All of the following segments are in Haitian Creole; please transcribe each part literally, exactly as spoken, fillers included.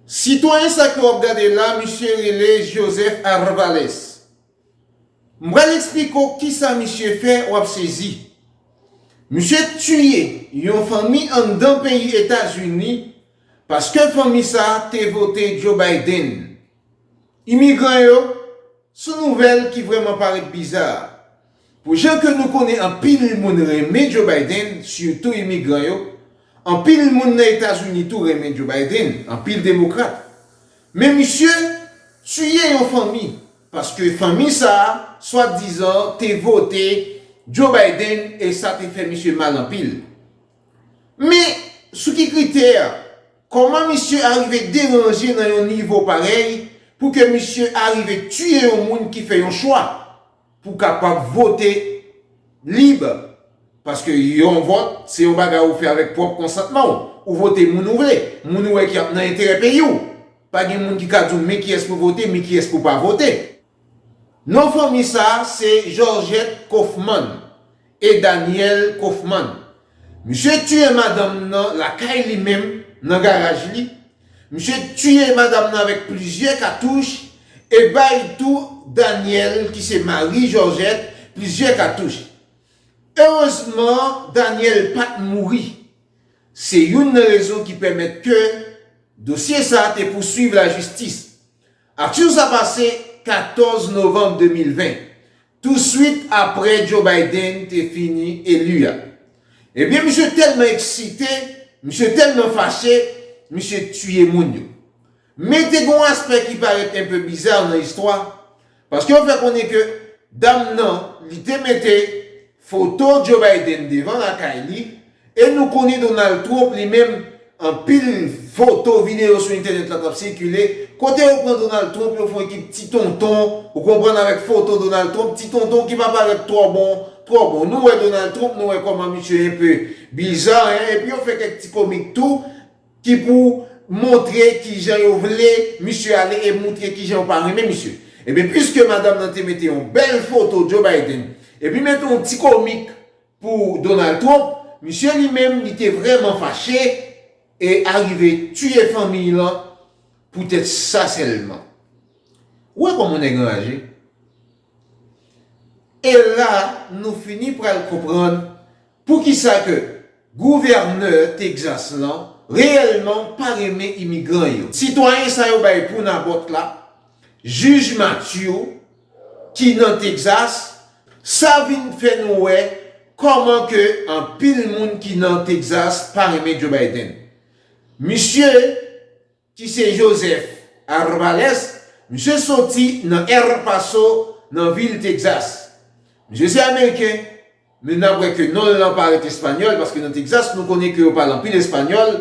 Sitwayen sa ke w ap gade la, misye rele Joseph Arvales. M pral eksplike w kisa misye fè, w ap sezi. Misye tiye yon fanmi anndan peyi Etazini paske fanmi sa te vote Joe Biden. Imigran yo, se yon nouvèl ki vrèman parèt biza. Pou jan ke nou konnen anpil moun renmen Joe Biden, sitou imigran yo, anpil moun nan Etazini tou renmen Joe Biden, anpil demokrat. Men misye tiye yon fanmi, paske fanmi sa a, swadizan, te vote Joe Biden e sa te fè misye mal anpil. Men, sou ki kritè, kòman misye arive deranje nan yon nivo parèy pou ke misye arive tiye yon moun ki fè yon chwa pou kapab vote lib? Paske yon vòt, se yon bagay ou fè avèk pwòp konsantman w. Ou vote moun ou vle, moun ou wè ki ap nan enterè peyi w. Pa gen moun ki ka di w men kiyès pou vote, men kiyès pou pa vote. Non fanmi sa a se Georgette Kaufmann e Daniel Kaufmann. Misye tiye madanm nan lakay li menm, nan garaj li. Misye tiye madanm nan avèk plizyè katouch e bay tou Daniel, ki se mari Georgette, plizyè katouch. Erezman, Daniel pa t mouri. Se youn nan rezon ki pèmèt ke dosye sa a te pouswiv lajistis. Aksyon sa pase katòz novanm de mil ven, touswit apre Joe Biden te fini eli a. Ebyen, misye tèlman eksite, misye tèlman fache, misye tiye moun yo. Men te gen yon aspè ki parèt enpe biza nan istwa, paske yo fè konnen ke dam nan, li te mete foto Joe Biden devan lakay li, e nou konnen Donald Trump li menm, anpil foto, videyo sou entènèt la t ap sikile, kote yo pran Donald Trump, yo fè yon ekip ti tonton, ou konprann, avèk foto Donald Trump, ti tonton ki pa parèt twò bon, twò bon. Nou wè Donald Trump, nou wè kòman misye enpe biza, en, epi yo fè kèk ti komik tou, ki pou montre kijan yo vle misye ale e montre kijan yo pa renmen misye. Ebyen, piske madanm nan te mete yon bèl foto Joe Biden, epi mete yon ti komik pou Donald Trump, misye li menm, li te vrèman fache e arive tiye fanmi l lan poutèt sa sèlman. Ou wè kòman nèg anraje? E la, nou fini pral konprann poukisa ke gouvènè Texas lan reyèlman pa renmen imigran yo. Sitwayen sa yo bay pou nabòt la, jij Matthew, ki nan Texas, sa vin fè nou wè kòman ke anpil moun ki nan Texas pa renmen Joe Biden. Misye, ki se Joseph Arvales, misye soti nan El Paso, nan vil Texas. Misye se Ameriken, men n ap wè ke non l lan parèt Espanyòl, paske nan Texas, nou konnen ke yo pale anpil Espanyòl,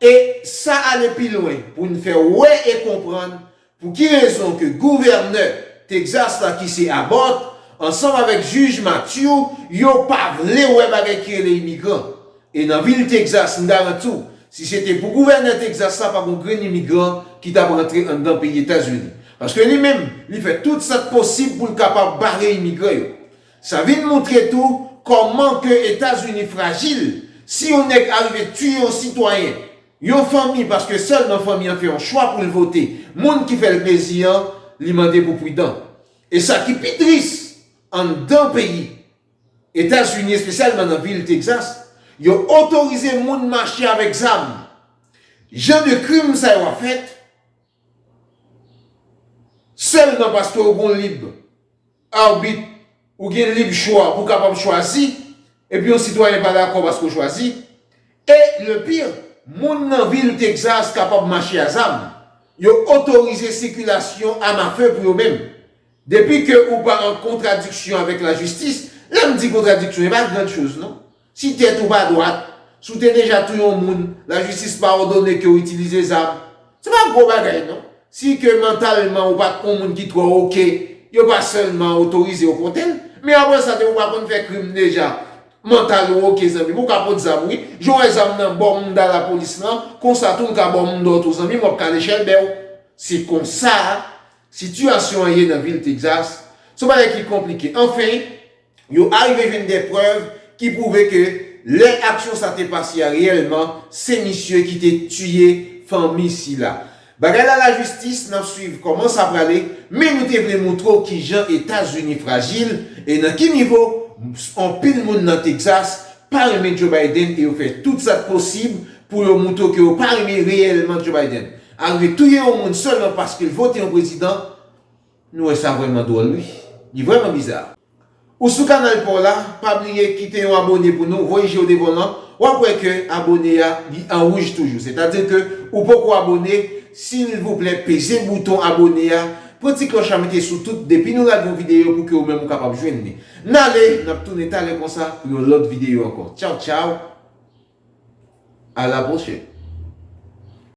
e sa ale pi lwen pou n fè wè e konprann pou ki rezon ke gouvènè Texas la, ki se Abbott, ansanm avèk jij Matthew, yo pa vle wè bagay ki rele imigran. E nan vil Texas, m garanti w, si se te pou gouvènè Texas la, pa gon grenn imigran ki t ap rantre anndan peyi Etazini. Paske li menm, li fè tout sa k posib pou l kapab bare imigran yo. Sa vin montre tou kòman ke Etazini frajil. Si yon nèg arive tiye yon sitwayen, yon fanmi, paske sèlman fanmi an fè yon chwa pou l vote moun ki fè l plezi an, li mande pou pridan. E sa ki pi tris, anndan peyi Etazini, espesyalman nan vil Texas, yo otorize moun mache avèk zam. Jan de krim sa yo ap fèt, sèlman paske w gon lib arbit, ou gen lib chwa pou w kapab chwazi, epi yon sitwayen pa dakò paske w chwazi. E le pire, moun nan vil Texas kapab mache a zam. Yo otorize sikilasyon amafe pou yo menm. Depi ke ou pa an kontradiksyon avèk lajistis, lè m di kontradiksyon, e pa grand chose non. Si tèt ou pa dwat, si w te deja touye yon moun, lajistis pa òdone ke w itilize zam, se pa gwo bagay non. Si ke mantalman ou pa t yon moun ki twò oke, yo pa sèlman otorize w pote l, men apre sa, depi w pa konn fè krim deja, mantal ou oke, zanmi m, ou ka pot zam wi. Jan w wè zam nan bò mouda lapolis lan, konsa tou l ka bò mouda w tou, zanmi m, w ap kale chèlbè w. Se konsa sitiyasyon an ye nan vil Texas. Se yon bagay ki konplike. Anfen, yo arive jwenn de prèv ki pwouve ke lè aksyon sa te pase a reyèlman, se misye ki te tiye fanmi sila. Bagay la lajistis, n ap swiv kòman sa prale, men nou te vle moutre w kijan Etazini frajil e nan ki nivo anpil moun nan Texas pa renmen Joe Biden e yo fè tout sa k posib pou yo moutre w ke yo pa renmen reyèlman Joe Biden. Arive touye yon moun sèlman paske l vote yon prezidan, nou wè sa vrèman dwòl wi. Li vrèman biza. Ou sou kanal pa w la, pa bliye kite yon abone pou nou, voye je w devan w lan, w ap wè ke abone a li an wouj toujou. Sètadi ke ou poko abone, silvouplè peze bouton abone a, pran ti klòch la mete sou tout depi nou lage yon videyo pou ke ou menm ou kapab jwenn li. N ale, n ap tounen talè konsa pou yon lòt videyo ankò. Tchaw tchaw, a la pwochèn.